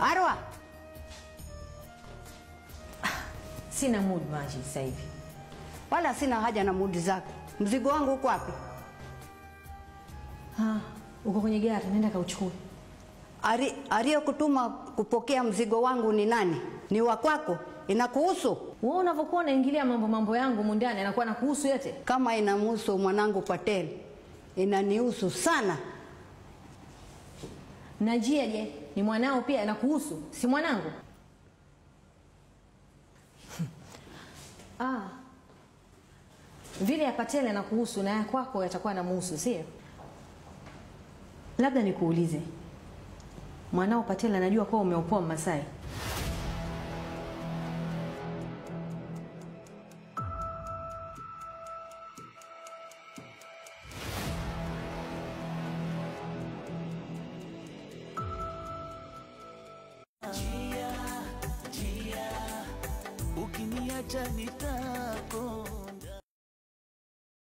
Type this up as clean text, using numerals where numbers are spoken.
Arwa. Sina mood Maji sasa hivi. Wala sina haja na mood zako. Mzigo wangu uko wapi? Uko kwenye gari, nenda kauchukue. Aliyekutuma kupokea mzigo wangu ni nani? Ni wa kwako? Inakuhusu? Wewe unavokuwa unaingilia mambo yangu mundani, anakuwa nakuhusu yote. Kama inamhusu mwanangu Patel, inanihusu sana. Najia je, ni mwanao pia inakuhusu? Si mwanangu? Vile ya Patel anakuhusu na ya kwako yatakuwa yanamuhusu, sio? Labda nikuulize. Mwanao Patel anajua kwa umeopoa Masai? Njia, njia, ukiniacha nitako.